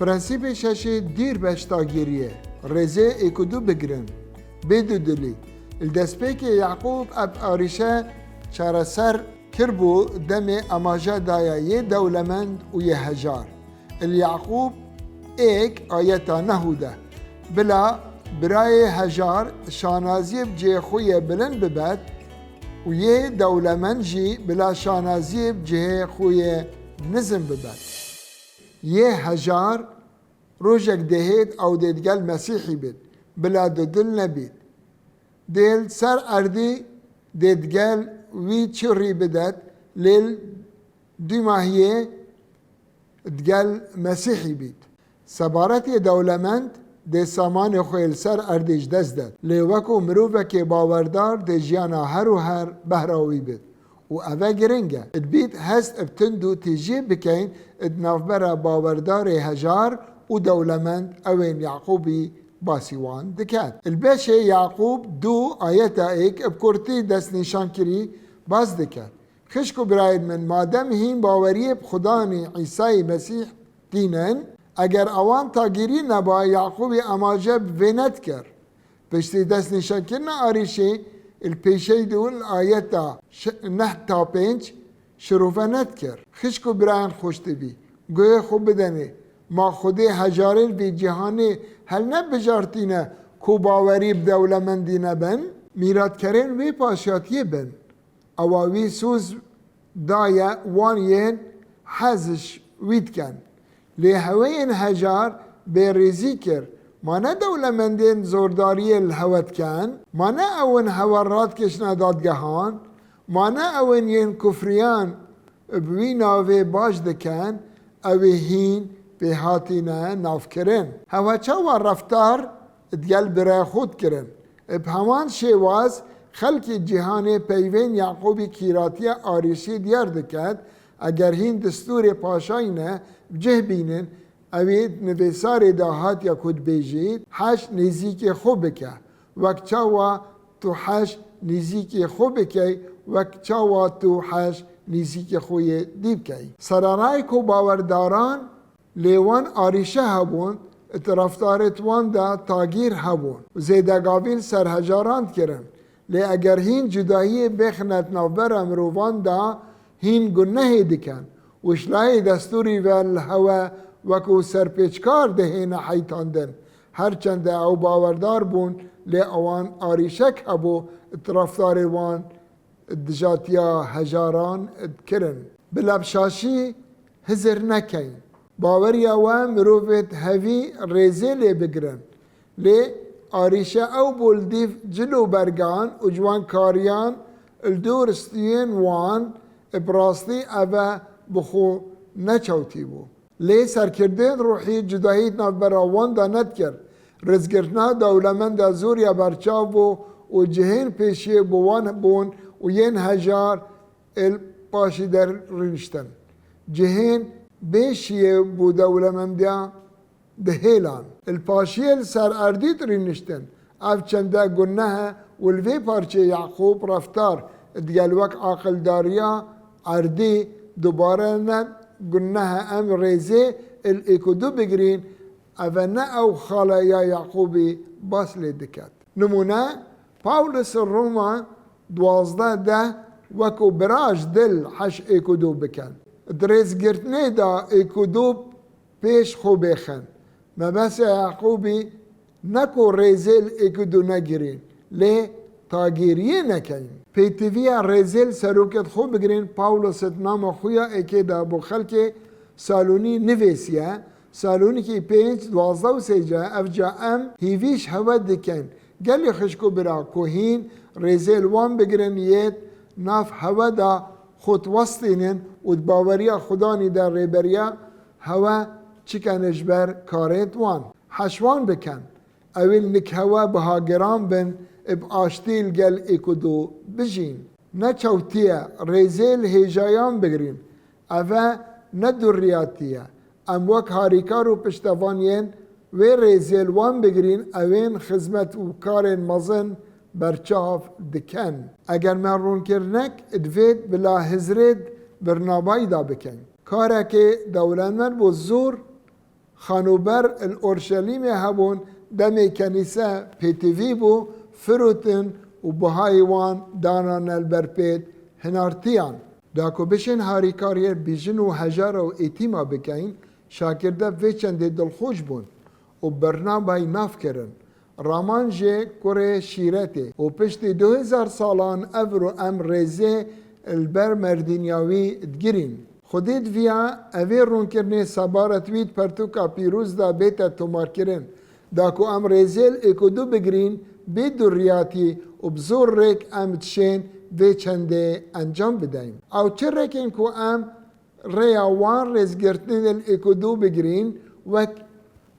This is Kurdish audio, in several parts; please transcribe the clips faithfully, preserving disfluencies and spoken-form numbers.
Prensîpê şeşê dîr beş tagîriyê, rêzê êk û du bigirin, bê dudilî. Li destpêkê Yaqûb ev arîşe çareser kiribû demê amaje daye yê dewlemend û yê hejar. Li Yaqûb êk ayeta neh û deh. Bila birayê hejar şanaziyê bi cihê xwe yê bilind bibet û yê dewlemend jî bila şanaziyê bi cihê xwe yê nizm bibet. Yê hejar rojek dihêt ew dê digel Mesîhî bît, bila dudil nebît. Dê li ser erdî dê digel wî çi rî bidet, lê li dûmahiyê digel Mesîhî bît. Sebaretê dewlemend dê samanê xwe li ser erdê ji dest det. Lê wekû mirovekê bawerdar dê jiyana her û her behra wî bit. Û ev e giring e. Dibît hest bi tund û tîjiyê bikeyn di navbera bawerdarê hejar û dewlemend ewên Yaqûbî basî wan diket. Li beşê Yaqûb du ayeta êk bi kurtî destnîşankirî bas diket. Xişk û birayên min, madem hîn baweriyê bi Xudanî Îsayî Mesîh tînin, eger ewan tagîrî neba, Yaqûbî amaje bi vê nedikir. Piştî destnîşankirina arîşê, li pêşeyî dû li ayeta şi-, neh ta pênc şirove nedikir. Xişk û birayên xoşdibî, guhê xwe bidenê, ma Xwedê hejarên vê cîhanê hel ne bijartîne ku bawerî bi dewlemendî nebin? Mîratkerên wê paşiyatiyê bin. Ewa wî soz daye wan yên hez ji wî dikin. Lê heweyên hejar bêrêzî kir. Ma ne dewlemendên zordariyê li hewe dikin? Ma ne ew in hewe radikişine dadgehan? Ma ne ew in yên kufriyan bi wî navê baş dikin? Ew ê hîn pê hatîne navkirin. Hewe çawa reftar digel birayê xwe dikirin? Bi heman şêwaz xelkê cîhanê peyvên Yaqûbî kîratiya arîşî diyar diket, eger hîn destûrê paşayî ne bi cih bînin, ew ê di nivîsarê de hatiya ku dibêjît, heş nêzîkê xwe bike, wek çawa tu heş nêzîkê xwe bikey, wek çawa tu heş nêzîkê xwe yê dî bikey. Sererayê ku bawerdaran lê wan arîşe hebûn, di reftarê wan de tagîr hebûn û zêdegavî li ser hejaran dikirin. Lê eger hîn cudahiyê bêxine di navbera mirovan de, hîn gunehê dikin û ji layê destûrî ve li hewe wekû serpêçkar dihêne heytandin. Her çend ew bawerdar bûn, lê ewan arîşek hebû di reftarê wan dijatiya hejaran dikirin. Bila bi şaşî hizir nekeyn. Baweriya we mirovê di hevî rêzê lê bigirin. Lê arîşe ew bû li dîv cil û bergan û ciwankariyan li dûr stûyên wan bi rastî ev e bi xwe neçewtî bû. Lê serkirdên ruhî cudahî di navbera wan de nedikir. Rêzgirtina dewlemenda Zûriya berçav bû û cihên pêşiyê bi wan bûn û yên hejar ê li paşî de rûniştin. Cihên bê şiyê bû dewlemendiya dihêlan. Li paşiyê li ser erdî rûniştin. Ev çende guneh e û li vê parçeyê Yaqûb reftar digel wek aqildariya erdî dubare ne guneh e. Em rêzê li êk û du bigirîn, ev e ne ew xala ya Yaqûbî bas lê diket. Nimûne, Pawlos Roma duwazdeh deh wekû bira ji dil heş êk û du bikin. Di rêzgirtinê de êk û du pêş xwe bêxin. Mebesta Yaqûbî ne ku rêzê li êk û du negirîn, lê tagîriyê nekeyin. Pêtiviya rêzê li serokê xwe bigirîn, Pawlos di nama xwe ya êkê de bo xelkê Salonî nivêsiye, Salonîkî pênc, duwazdeh û sêzdeh, ev ca em hîvî ji hewe dikin. Gelî xişk û bira ku hîn rêzê li wan bigirin yêt nav hewe de xwe diwestînin û di baweriya Xudanî de rêberiya hewe çikene ji ber karên wan. Heş wan bikin. Ew ê li nik hewe bihagiran bin, bi aştî li gel êk û du bijîn. Neçewtiye rêzê li hêjayan bigirîn. Ev e ne durriyatî ye. Em wek harîkar û piştevan yên wê rêzê li wan bigirîn, ewên xizmet û karên mezin berçav dikin. Eger me rûnkirinek divêt bila hizrêd birnabayî da bikin. Karekê dewlemend bo zor Xanober li Orşelîmê hebûn, demê kenîse pêtivî bû, firotin û buhayê wan danane li ber pêt hinartiyan. Da ku bişên harîkariyê bi jin û hejara û êtîma bikeyn, şagirde vê çendê dilxweş bûn û bernamayî nav kirin. Raman jê kurê şîretê û piştî du hezar salan evro em rêzê li ber merdînya wî digirîn. Xwedê diviya evê rûnkirinê sebaret wî di pertûka pîroz de bête tomarkirin. Da ku em rêzê li êk û du bigirîn, bê duriyatî û bi zor rêk em dişên vê çendê encam bideyn. Ew çi rêk in ku em rêya wan rêzgirtinê li êk û du bigirîn, wek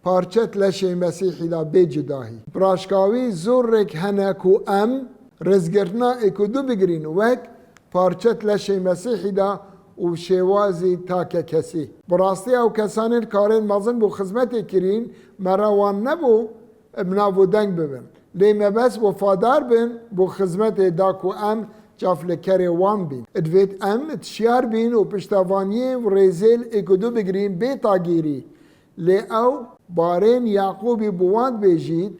parçe di leşê Mesîhî de bê cudahî. Bi raşkawî zor rêk hene ku em rêzgirtina êk û du bigirîn, wek parçe di leşê Mesîhî de û şêwazî takekesî. Bi rastî ew kesanên karên mezin bo xizmetê kirîn, mere wan nebû bi nav û deng bibin. Lê mebest wefadar bin bo xizmetê da ku em çavlikerê wan bîn. Divêt em tişyar bîn û piştevaniyê û rêzê li êk û du bigirîn bê tagîrî. Lê ew barên Yaqûbî bi wan dibêjît,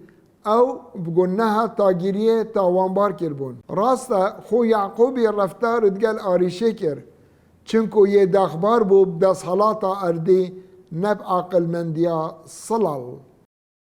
ew bi guneha tagîriyê tawanbar kiribûn. Rast e, xwe Yaqûbî reftar digel arîşê kir. Çimku yê dexbar bû bi desthilata erdî, ne bi aqilmendiya silal.